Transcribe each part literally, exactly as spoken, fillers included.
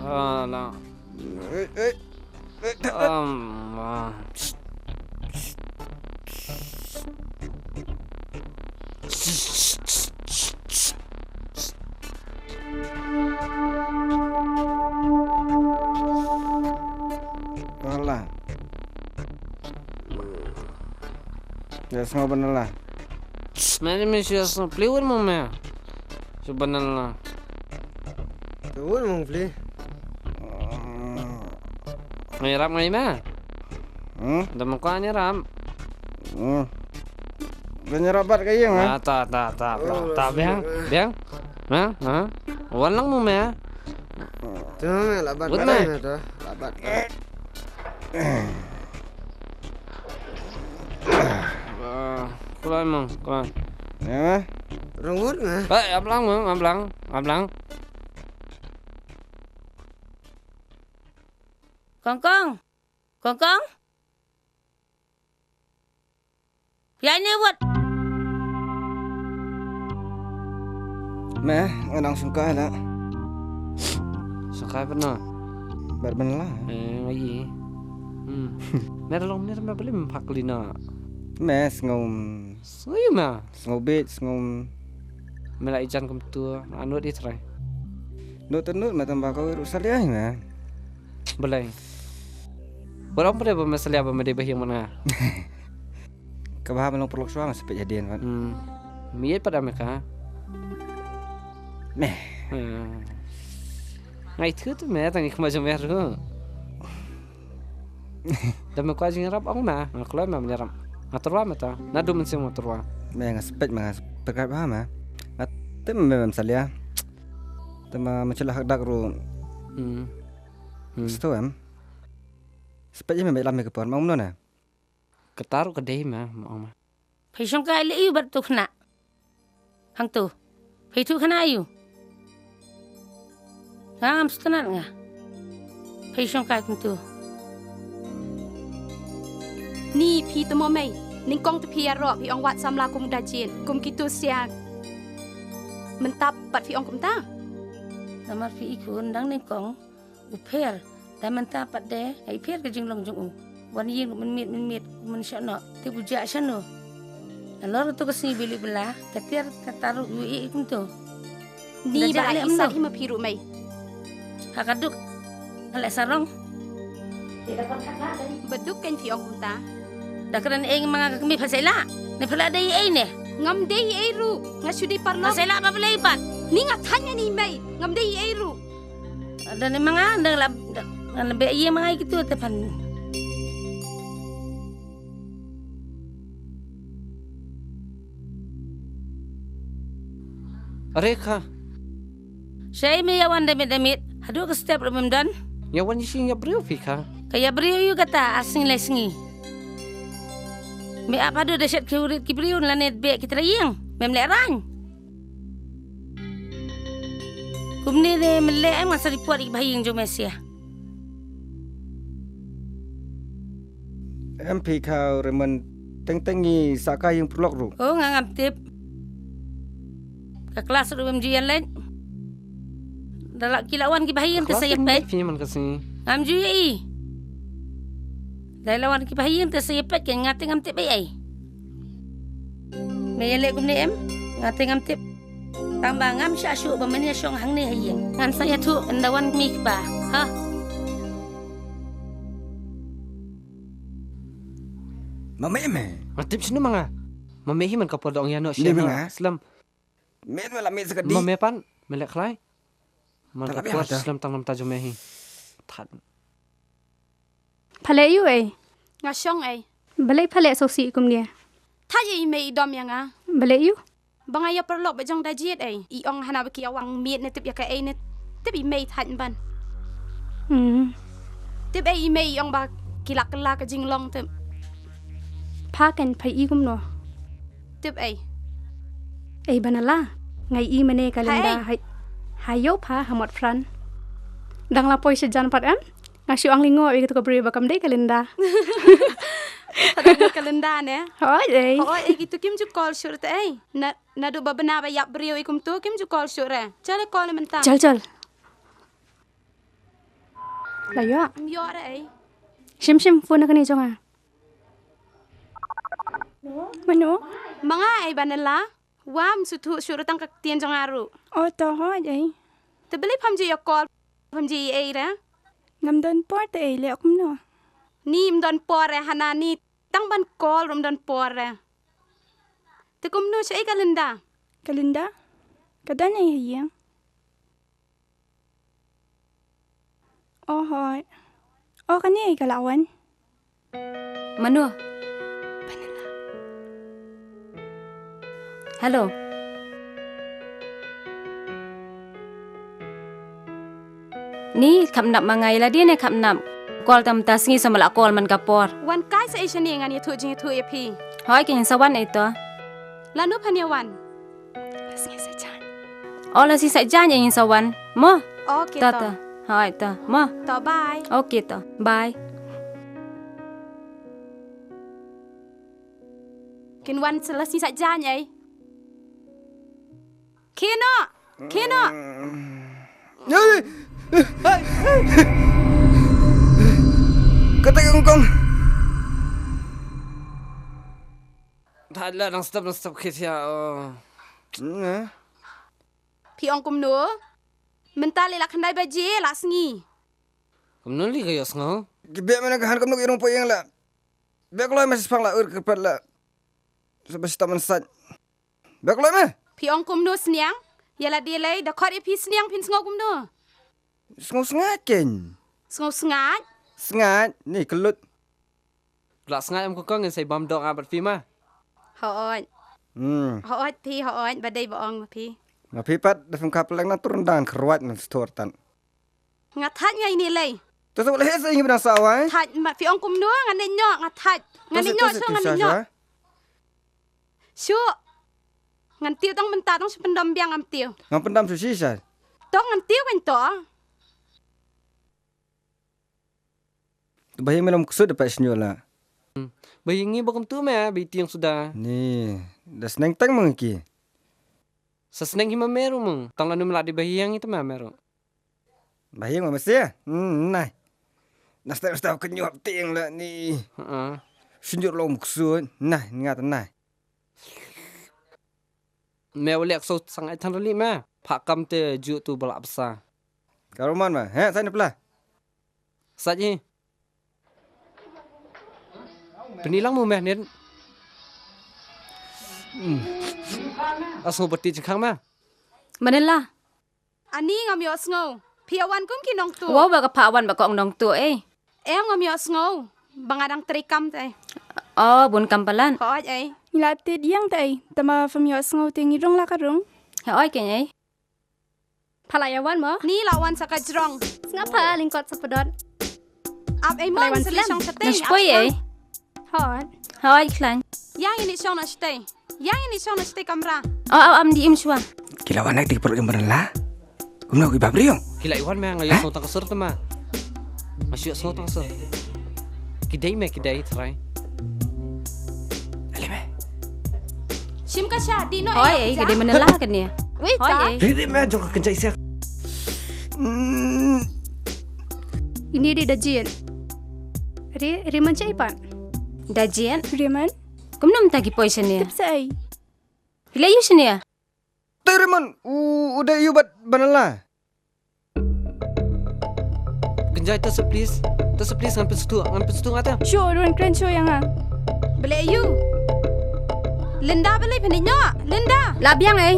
Ala. Eh, eh, eh, eh. Um, ah. Ala. Ïa sngew ban la. Mane me shu ïa sngew plie wut mo me. Shu ban la. Te wut mo plie. Ngi rap ngi me. Hmm? Da mo ka ngi rap. Hmm. Ka ngi rap bad ka ïing, eh? Ah, ta, ta, ta, ta, ta, biang, biang. Ha? Ha? Wan lang mo me. Tu me la bad. Wut me. Me tu. La bad. Ah, kulai mo, kulai. Ya, ma? Rong wut nga. Eh, ablang mo, ablang, ablang. Kong kong. Kong kong. Phi ai ne wut. Me, nga dang shongkai la. Shongkai pat na. Bad ban la. Eh, ngi. Hmm. Me da long ne me blim phak li na. Me sngew. Sngew me. Sngew bit, sngew. Me la ijan kumtu, anud i trai. Nud nud me tang ba ka ruh salia me. Balei. Ba ong pdeng ba me salia ba me dei ba hiang mana. Ka ba me long paralok shuwa me sepet hadien pat. Hmm. Me ïeit pat da me ka. Me. Hmm. Ngai thu tu me tang i kma jong me ruh. Da me kwah jingïarap ong me, nga kloi me ïarap. Nga tyrwa me ta. Naduh mynsiem nga tyrwa. Me nga spek me nga spek ba me. Nga tem me mem salia. Te ma me shu la hak dak ruh. Hmm. Hmm. Sto em. Spek me me lam me ka por ma um no na. Kata ruh ka dei me, ma ong me. Phi shongkai leh ïu bad tu khynnah. Hangtu. Phi tu khynnah ïu. Nga ngam sngewtynnat nga. Phi shongkai kumtu. Ni phi te mo mei. Nyngkong te phi ïaroh phi ong wat samla kum u da jied. Kum kitu siang. Mynta pat phi ong kumta. Namar phi i khun dang nyngkong. U pher, da mynta pat de, nga i pher ka jinglong jong u. Wan ïing mynmiet mynmiet, mynshano, te bu jah shano. Nalor tu ka sngi bili bela, ka tiar ka taru u i kumto. Ni ba i sat hi ma phi ruh mei. Ha ka duk, ka leh sarong. Ba duk kan phi ong kumta. Da kren eng ma nga ka kmie pha sela. Ne pha la dei ei ne. Ngam dei ei ruh, nga shu dei paralok. Pha sela ba belei pat. Ni nga thanya ni mei, ngam dei ei ruh. Da ne ma nga, da la, da, da la be ïa ma nga ïa kitu te phan. Are kha. Shai me ïa wan da mit da mit. Haduh ka step ruh mem don. Ïa wan ïa sing ïa briew phi kha. Ka ïa briew ïa kata ar sngi lai sngi. Me ap haduh da shet ki urit ki briew lane be ki trai ïing. Mem leh rang. Kumne de me leh em nga sa report ïa ki bahaïing jong me sia. Em phi kha u Raymond teng teng ngi sah kai ïing paralok ruh. Oh nga ngam tip. Ka klas ruh em ju ïa leit. Da la ki la wan ki bahaïing te sa ïa peit. Phi man ka sngi. Ngam ju ïa i. Da la wan ki bahaïing te sa ïa peit ke nga te ngam tip ei ei. Me ïa leh kumne em nga te ngam tip. Tang ba ngam shah shuh ba men ïa shong hangne ha ïing. Ngan sa ïathuh ynda wan kmie kpa. Ha. Ma me me. Nga tip shano ma nga. Ma me hi man ka por da ong ïa noh shi nga slem. Me me la me sa ka di. Ma me pan me leh khlai. Man ka por slem tang namta jong me hi. That. Pha leh ïu ei? Nga shong ei. Balei pha leh sngewsih kumne? Thait ei mei i dom ïa nga. Balei ïu? Ba nga ïa paralok ba jong da jied ei. I ong hana ba ki ïa wang miet ne tip ïa kaei ne tip i mei thait ban. Hmm. Tip ei i mei i ong ba ki la kylla ka jinglong tip. Pha kan pha i kumno? Tip ei. Ei ba na la. Nga i mane ka Linda hai. Hai ïoh pha ha Mot Pran. Dang la poi sha jan pat em? Nga shu ong lyngngoh ïa katu ka briew ba kam dei ka Linda. Ka dei ka Linda ne? Hooid ei. Hooid ei kitu kim ju call shuh te ei. Na, naduh ba bna ba ïap briew ei kumtu kim ju call shuh re. Jal call mynta. Jal jal. La ïoh. Ym ïoh re ei. Shim shim phone kane jong nga. Mano? Ma nga ei Vanilla. Wam suthu shuh rutang ka ktien jong nga ruh. O to hoi ei. Te beli pham ji ïa call pham ji ei re. Ngam don por te ei le kumno. Ni ym don por re hana ni tang ban call rum don por re. Te kumno sha ei ka Linda. Ka Linda? Ka don ei ha ïing. O hoi. O kane ka la wan. Mano? Hello. Ni kham nap ma ngai la di ne kham nap. Call tam ta sngi sa ma la call man ka por. Wan kai sa ei shane ngan ïathuh jingïathuh ïa phi. Hoi kin sa wan ei to. Lano phan ïa wan. La sngi sa jan. O la sngi sa jan ïa ngin sa wan. Mo. Okay to. To. Hoi to. Mo. To bye. Okay to. Bye. Kin wan sa la sngi sa jan ei. Kino. Kino. Kata kong kong. Thad la nang stop nang stop khit ïa o. Phi ong kumno? Mynta le la khyndai baje la sngi. Kumno li ka ïohsngew? Ki beh mane ka han kumno ki rung poieng la. Beh kloi ma sipang la ur kyrpad la. Sa ba sita man sat. Beh kloi ma. Phi ong kumno sniang? Ïa la dei lei da khot ïa phi sniang phin sngew kumno? Sngew sngat ken. Sngew sngat? Sngat ni kelut. La sngat em kong kong ngan sei bam dok nga bad phi ma. Hooid. Hmm. Hooid phi hooid ba dei ba ong ma phi. Ma phi pat da phim kha pleng na turun dan khruat nan stor tan. Nga thait nga ini lei. Tu tu leh sei ngi bna sawai. Thait ma phi ong kumno ngan ne nyok nga thait. Ngan ne nyok shu ngan ne nyok. Shu. Ngan tiu tang mynta tang shu pyndam biang ngam tiu. Ngam pyndam shu shisha. Tong ngan tiu kan to. Ba hi me long ksut da pa shnyo la. Ba hi ngi ba kum tu me ba tiang suda. Ni da sneng tang meng ki. Sa sneng hi ma meru meng. Tang la num la di ba hi yang itu ma meru. Ba hi ma mesia. Hmm, nai. Na step step ke nyuap tiang la ni. Heeh. Shnyo long ksut. Nai, ngat nai. Me u lek so sangai than rali me. Phak kam te ju tu bala bsa. Karuman ma. He, sai ni pla. Sai ni. Penilang mu meh nin. Hmm. Asngo bati jingkhang me. Manila. Ani ngam ïohsngew. Phi ïa wan kum ki nongtuh. Wow ba ka pha wan ba kong nongtuh eh. Em ngam ïohsngew. Ba nga dang trei kam te. Oh, bun kam palat. Hooid ei. Ngi la tied ïeng te ei. Tama phim ïohsngew te ngi rung la ka rung. Hooid kein ei. Pha la ïa wan mo? Ni la wan sa ka jrong. Sngap pha lyngkot sa pdot. Ap ei mon sa lei shong shatei. Nang shpoi ei. Hooid. Hooid khlaiñ. Ïa ngin ïa shong na shatei. Ïa ngin ïa shong na shatei kamra. Oh, oh, am di im shwa. Ki la wan nak ti ki paralok ïa Manila. Kumno ki bap riong? Ki la ïa wan me nga ïa shong tang ka sur te ma. Nga shu ïa shong tang ka sur. Ki dei me ki dei trai. Ale me. Shim ka sha di no. Hoi ei, ki dei Manila kane. Wei ta. Ri ri me jong ka kynjai siak. Ini ri da jin. Ri ri man chai pan. Da jin. Ri man. Kumno mynta ki poi shane? Tip sa ei. Phi la ïu shane? Te Raymond u u dei ïu bad Banala. Kynjai ta sa please. Ta sa please ngan pynstuh ngan pynstuh ngata. Shu run kren shu ïa nga. Bele ïu. Linda bele pynïoh. Linda. La biang ei.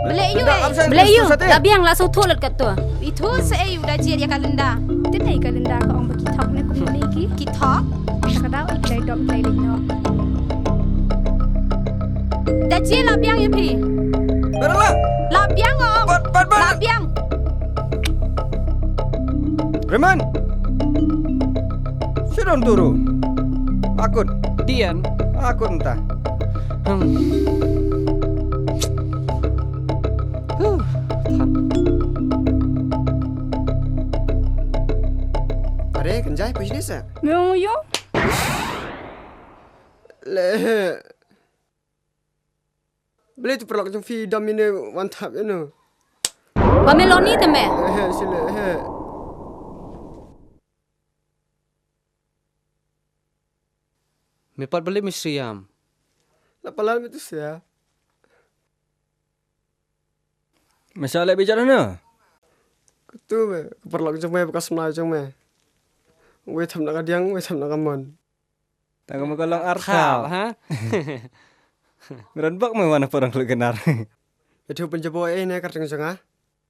Bele ïu ei. Bele ïu. La biang la shu thuh lut katto. Ithuh sa ei u da jied ïa ka Linda. Tip ei ka Linda ka ong ba ki thok ne kum ne ki. Ki thok. Ka dau i klei dom klei leit noh. Da jied la biang ïa phi. Bera la. La biang ong. Pat pat pat. La biang. Raymond. Sidon turu. Akun. Dian. Akun ta. Hmm. Huh. Than. Are, Kynjai, poi shane sa. Me ong ïa. Le. Bele tu paralok jong phi dom ine wan thap ino. Ba me loni te me. He, sile, he. Me pat balei me shu ïam? La palat me tu sia. Me sa leh bijar na? Katu me, ka paralok jong me, baka semla jong me. Wei tham na ka diang, wei tham na ka mon. Tang me ka long ar thaw, ha? Meron bak me wan parang khlek kenar. Itu penjabo eh ne kerteng jong ah.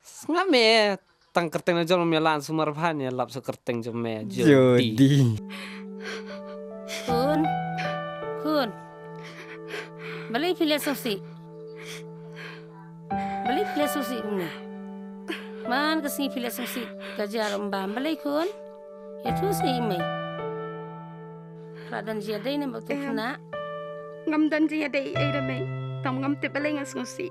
Sngap me, tang kyrteng na jong me lan sumar bha ne lap sa kyrteng jong me, Jodi. Jodi. Khun. Khun. Balei phi leh sngewsih? Balei phi leh sngewsih kumne? Man ka sngi phi leh sngewsih ka jar um bam. Balei khun? Ïathuh seh ïa i mei. Phi la don jingïadei ne bad u khynnah? Ngam don jingïadei ei ei da mei. Tang ngam tip balei nga sngewsih.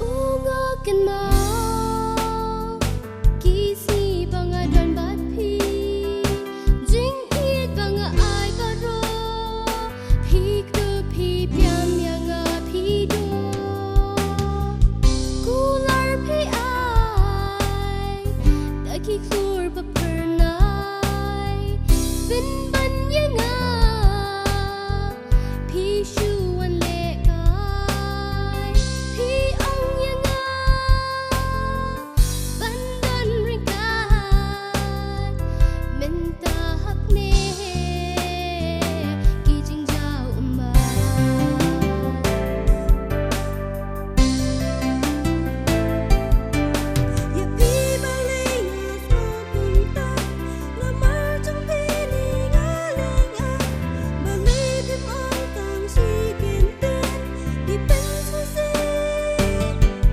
U nga kynmaw ki sngi ba nga don bad phi, jingïeit ba nga ai baroh, phi kdup phi biam ïa nga phi duh. Kular phi ai da ki klur ba phyrnai, pynban ïa nga phi shu wan leh kai. Phi ong ïa nga ban don ryngkat mynta hapdeng ki jingjaw ummat. Ïa phi balei nga sngewthuh kumta, namar jong phi ni nga leh nga. Balei phim ong tang shi kyntien, phi pynsngewsih,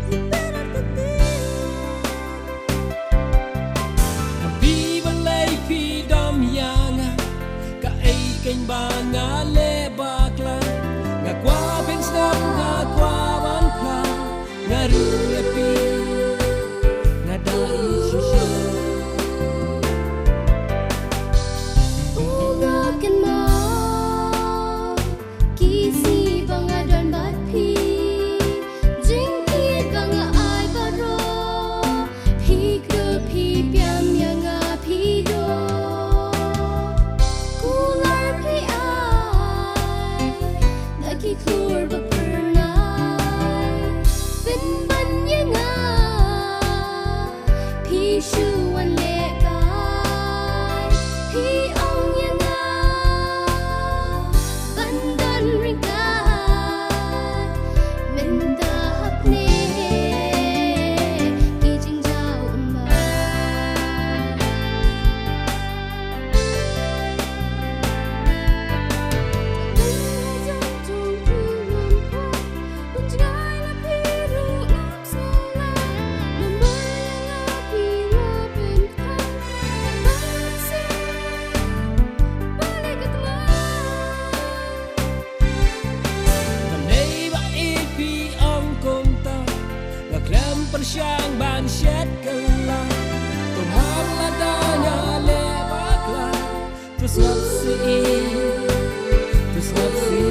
phi pynartatien. Phi balei phi dom ïa nga, kaei kein ba nga leh bakla. Nga kwah ban sngap, nga kwah ban phla, nga ruh ïa phi nga da ïeit shisha. U nga kynmaw ki sngi ba nga don bad phi, jingïeit ba nga ai baroh, phi kdup phi biam ïa nga phi duh. Kular phi ai da ki klur ba phyrnai, pynban ïa nga phi shu wan leh kai. Phi ong ïa nga ban don ryngkat mynta hapdeng ki jingjaw ummat. Balei ba i phi ong kumta, nga khlem pyrshang ban shet kylla. To man lada nga leh bakla, to sngap sih, to sngap sih.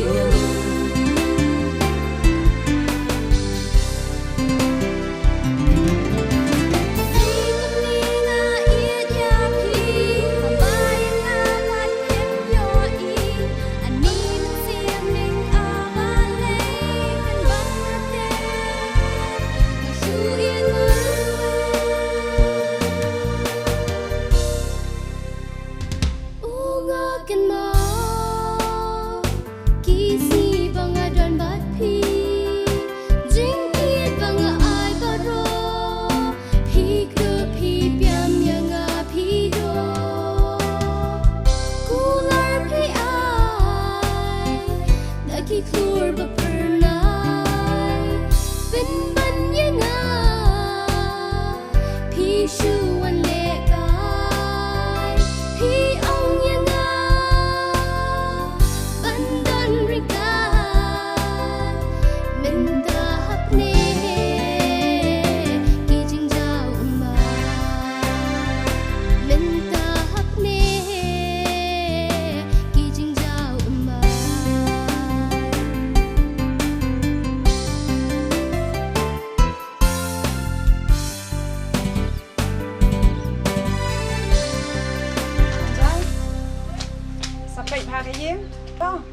U nga kynmaw ki sngi ba nga don bad phi, jingïeit ba nga ai baroh, phi kdup phi biam ïa nga phi duh. Kular phi ai da ki klur ba phyrnai, pynban ïa nga phi shu wan leh kai. Phi ong ïa nga ban don ryngkat mynta hapdeng Ïa, to.